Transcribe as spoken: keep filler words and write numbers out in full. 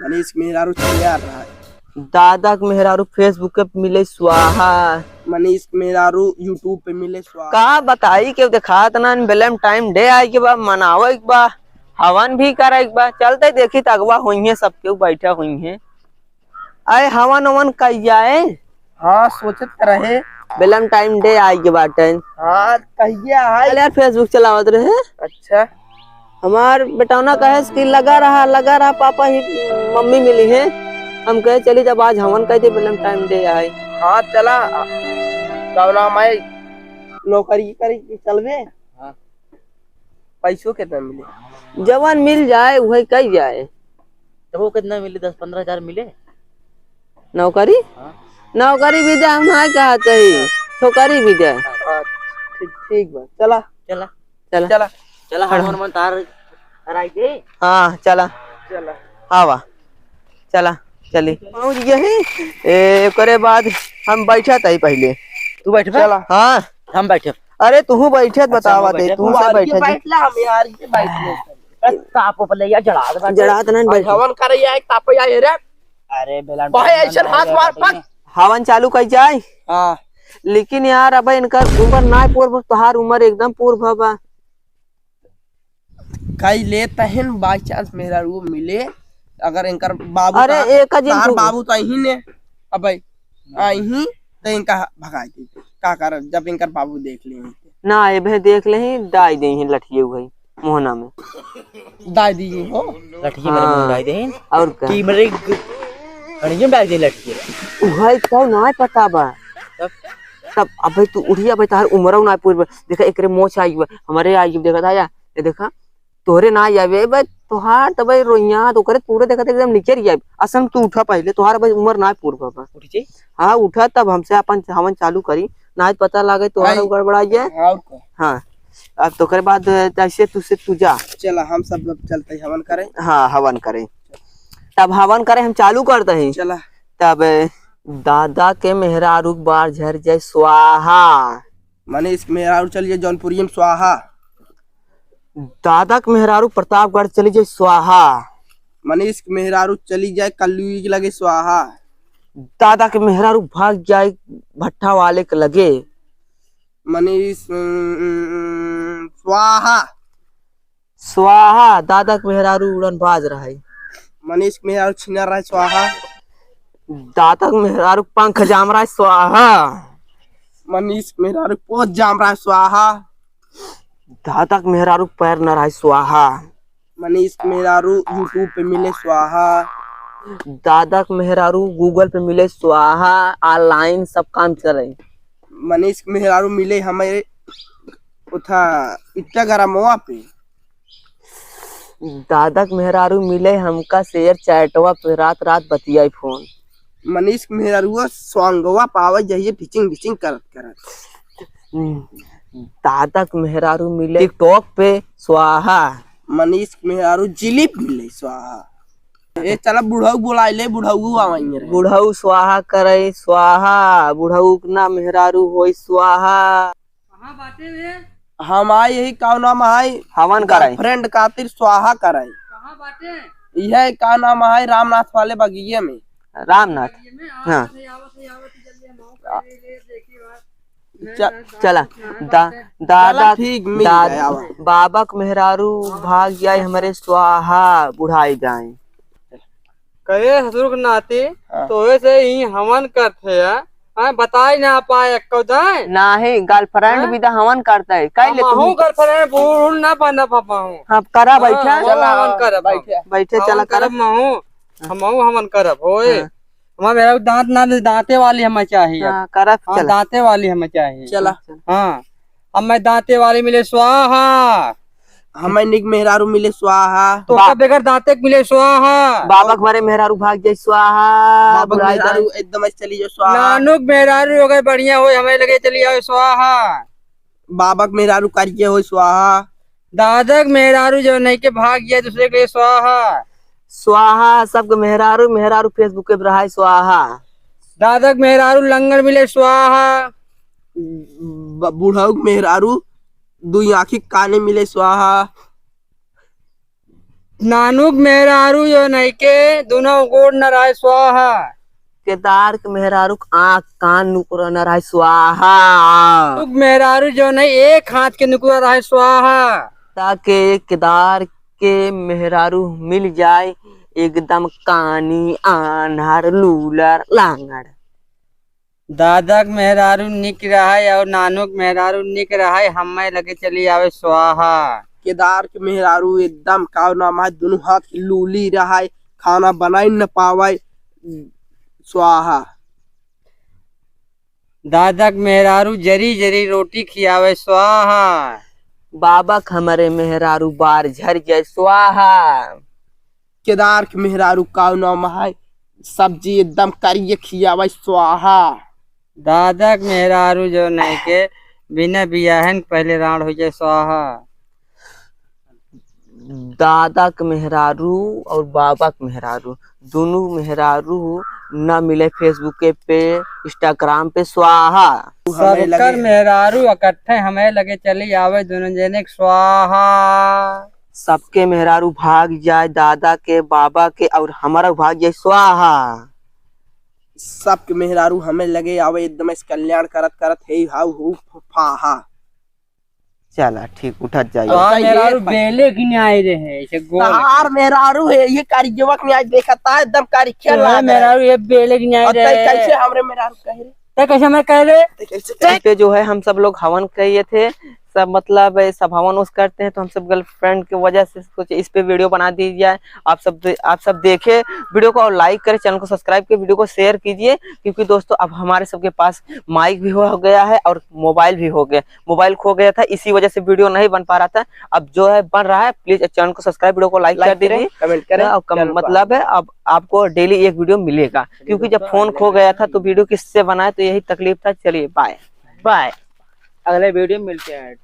मनीष के मेहरारू छिनार रहा है। दादा के मेहरारू Facebook पे मिले स्वाहा। मनीष के मेहरारू YouTube पे मिले स्वाहा। का बताई, केहू देखात ना, Valentine Day आए के बा, मनावे के बा, हवन भी करे के बा। चलते देखी त अगवा होइहे, सब केहू बैठा होइहे। आए हवन ओवन कई जाए। हाँ, सोचत रहे। Valentine Day आए के बाटे। हाँ, कहिए आए। अरे यार, Facebook चलावत रहे। अच्छा। हमार बेटौना कहे कि लगा रहा, लगा रहा, पापा ही मम्मी मिली है। हम कहे चली जब आज हवन कह दे, Valentine Day आए। हाँ, चला। का नाम है? नौकरी करे के चलबे? हाँ। पैसो कितना मिले? जवन मिल जाए, वही कही जाए। तो वो कितना मिले? दस पन्द्रह हजार मिले? नौकरी? हाँ। नौकरी भी दे, हम ना कहत हई, छोकरी भी दे। हाँ, ठीक, ठीक बा। चला। चला। चला। चला। चला, खड़ा। हमन मन तार कराई दे। हाँ, चला। चला। आवा। चला, चली। पहुँच गए ही। ए, ओकरे बाद हम बैठा तई पहले। तू बैठबा? चला। हाँ। हम बैठे। अरे, तूहू बैठे, अच्छा, बतावा हम दे, बैठे। तू से आगे बैठे। बैठ ला, हम यार, ये बैठ ले। अरे, ताप ऊपर ले या, जड़ा दे, बैठ। जड़ा तो नहीं आज बैठ। हवन करे या, एक ताप या, ये रे। अरे, बेलन भाई, टाइम ऐसे ना हाथ आवे, मार, बैठ। पक। हवन चालू कर जाए। हाँ। लेकिन यार, अब इनकर उम्र ना पूर, तोहार उम्र एकदम पूर भवा। कई ले तहन by chance मेहरारू मिले, अगर इनकर बाबू अरे, का, एक जिन तहार तू बाबू तो अही ने, अबे, अही तो इनका भगाई दे। का कर, जब इनकर बाबू देख ले। ना, ये भे देख ले ही, दाई दे ही लठिए हुए मोहना में। दाई दी हो? लठिए मेरे हाँ। मुंह दाई दे ही। और का? की मेरे ग-, गणिये में डाल दे लठिए। उहई तो ना पता बा। तब? तब अबे तू उठिया, अबे तार उमरौ ना पूर बा। देखा, एकरे मोछ आई बा, हमरे आई बा, देखा था या? ये देखा, तोहरे ना आवे बे, तोहार त बे रोइया, तो ओकरे पूरे देखत एकदम निचर जाए। असल में तू उठा पहले, तोहार बे उम्र ना पूर बा। उठ जाई? हाँ, उठा, तब हमसे अपन हवन चालू करी, ना पता लागे तोहार आई। गड़बड़ा जाए। हाँ, और का? हाँ, अब तो ओकरे बाद जैसे तू से तू जा। चला, हम सब लोग चलते हैं हवन करें। हाँ, हवन करें। तब हवन करें, हम चालू करते हैं। चला। तब दादा के मेहरारू के बार झर जाए स्वाहा। मनीष के मेहरारू चली जाए जौनपुरिया में स्वाहा। दादा के मेहरारू प्रतापगढ़ चली जाए स्वाहा। मनीष के मेहरारू चली जाए कल्लुई के लगे स्वाहा। दादा के मेहरारू भाग जाए भट्ठा वाले के लगे। मनीष, उम, उम, उम, स्वाहा। स्वाहा, दादा के मेहरारू उड़न बाज रहा है। मनीष के मेहरारू छिनार रहा है स्वाहा। दादा के मेहरारू पंख जाम रहा है स्वाहा। मनीष के मेहरारू पोत जाम रहा है स्वाहा। दादा के मेहरारू पैर न रहा है स्वाहा। मनीष के मेहरारू YouTube पे मिले स्वाहा। दादा के मेहरारू Google पे मिले स्वाहा, online सब काम चले। मनीष के मेहरारू मिले हमें उठा Instagram पे। दादा के मेहरारू मिले हमका share चैटवा पे, रात रात बतियाई फोन। मनीष के मेहरारुआ स्वांगवा पावे जहिए ढिचिंग ढिचिंग करत करत। हम्म, दादा के मेहरारू मिले TikTok पे स्वाहा। मनीष के मेहरारू जिलिप मिले स्वाहा। ए, चला बुढ़ऊ बोलाई ले, बुढ़ऊ आवाइए रे। बुढ़ऊ स्वाहा करे स्वाहा, बुढ़ऊ के ना मेहरारू होई स्वाहा। कहाँ बाटे रे? हम आई यही, का नाम है? हवन कराई। Girlfriend खातिर स्वाहा कराई। कहाँ बाटे? यह का नाम है? रामनाथ वाले बगिये में। रामनाथ? बगिये में? हाँ। आवत है, आवत है, आवत है, जल्दी हम आओ, पहले ले देखी बात। च-, चला, दा-, दादा, चला, ठीक, मिल दाद-, गया, आवा। बाबा के मेहरारू भाग जाए हमरे स्वाहा, बुढ़ाई जाए। कहे ससुर के नाती, हाँ। तोहे से ही हवन करत है, हाँ, बताई ना पाए एक्को दाए। नाही, girlfriend हाँ? भी तो हवन करता है, कह ले हमहू तू। Girlfriend बूढ़ ना बनब हमहू। हाँ, करा हाँ, बैठा। हमहू चला, हवन करब हम। बैठे। बैठे, हवन चला, करा। करब महू, हाँ। हमहू हवन करब, होए। हाँ। हमार मेहरारू दांत ना दे, दांते वाली हमें चाहिए। हाँ, करब, हाँ, चला। दांते वाली हमें चाहिए। चला। हाँ, अब मैं दांते वाली मिले स्वाहा। हमें निक मेहरारू मिले स्वाहा। तो बा- का बगैर दांते के मिले स्वाहा। बाबक मारे मेहरारू भाग जाए स्वाहा। बाबक बुढ़ाई मेहरारू जाए। एकदम ऐसे चली जाए स्वाहा। नानुक मेहरारू हो गए बढ़िया हो, हमें लगे चली जाओ स्वाहा। बाबक मेहरारू करिए हो स्वाहा। दादक मेहरारू जो नहीं के भाग गया दूसरे के लिए स्वाहा। स्वाहा, सबके मेहरारू, मेहरारू Facebook पे रहा है स्वाहा। दादक मेहरारू लंगड़ मिले स्वाहा। ब-, बुढ़ऊ के मेहरारू दुई आँखी काने मिले स्वाहा। नानुक मेहरारू जो नहीं के, दुनो गोड़ न रहे स्वाहा। केदार के मेहरारू के आँख कान नुकुर न रहे स्वाहा। नानुक मेहरारू जो नहीं, एक हाथ के नुकुर रहे स्वाहा। ताके केदार के मेहरारू मिल जाए, एकदम कानी, आन्हर, लूलर, लांगड़। दादा के मेहरारू निक रहे और नानू के मेहरारू निक रहे, हमें लगे चली आवे स्वाहा। केदार के मेहरारू एकदम काव नाम है, दुनू हाथ लूली रहे, खाना बनाई न पावे स्वाहा। दादा के मेहरारू जरी जरी रोटी खियावे स्वाहा। बाबा के हमरे मेहरारू बार झर जाए स्वाहा। केदार के मेहरारू काव नाम है, सब्जी एकदम करिए खियावे स्वाहा। दादा के मेहरारू जो नहीं के, बिना बियाहन के पहले रांड हो जाए स्वाहा। दादा के मेहरारू और बाबा के मेहरारू, दुनू मेहरारू न मिले Facebook पे, Instagram पे स्वाहा। सबकर मेहरारू इकट्ठे हमें लगे चली आवे, दुनू जने के स्वाहा। सबके मेहरारू भाग जाए, दादा के, बाबा के और हमारा भाग जाए स्वाहा। सबके मेहरारू हमें लगे आवे, एकदम इस कल्याण करत करत हे हाउ हू फाहा। चला ठीक, उठत जाइए। तोहार मेहरारू बेले की नहीं आई रहे, ऐसे गोल तोहार मेहरारू है, ये कारी युवक में आज देखा था, एकदम कारी खेल तोहार रहा है। मेहरारू ये बेले की नहीं आई और तै रहे। कैसे हमरे मेहरारू कह रहे? तै कैसे हमरे कह रहे? तै कैसे कह रहे? पे जो है हम सब लोग हवन किए थे, सब मतलब सब हवन उस करते हैं, तो हम सब गर्लफ्रेंड की वजह से सोचे इस पे वीडियो बना दी जाए। आप सब दे-, आप सब देखे वीडियो को और लाइक करें, चैनल को सब्सक्राइब करें, वीडियो को शेयर कीजिए, क्योंकि दोस्तों अब हमारे सबके पास माइक भी हो गया है और मोबाइल भी हो गया। मोबाइल खो गया था, इसी वजह से वीडियो नहीं बन पा रहा था। अब जो है बन रहा है, प्लीज चैनल को सब्सक्राइब, वीडियो को लाइक कर दीजिए। कमेंट करें, और कम-, चैनल को मतलब है अब आपको डेली एक वीडियो मिलेगा, क्योंकि जब फोन खो गया था तो वीडियो किससे बनाए, तो यही तकलीफ था। चलिए बाय। बाय, अगले वीडियो में मिलते हैं।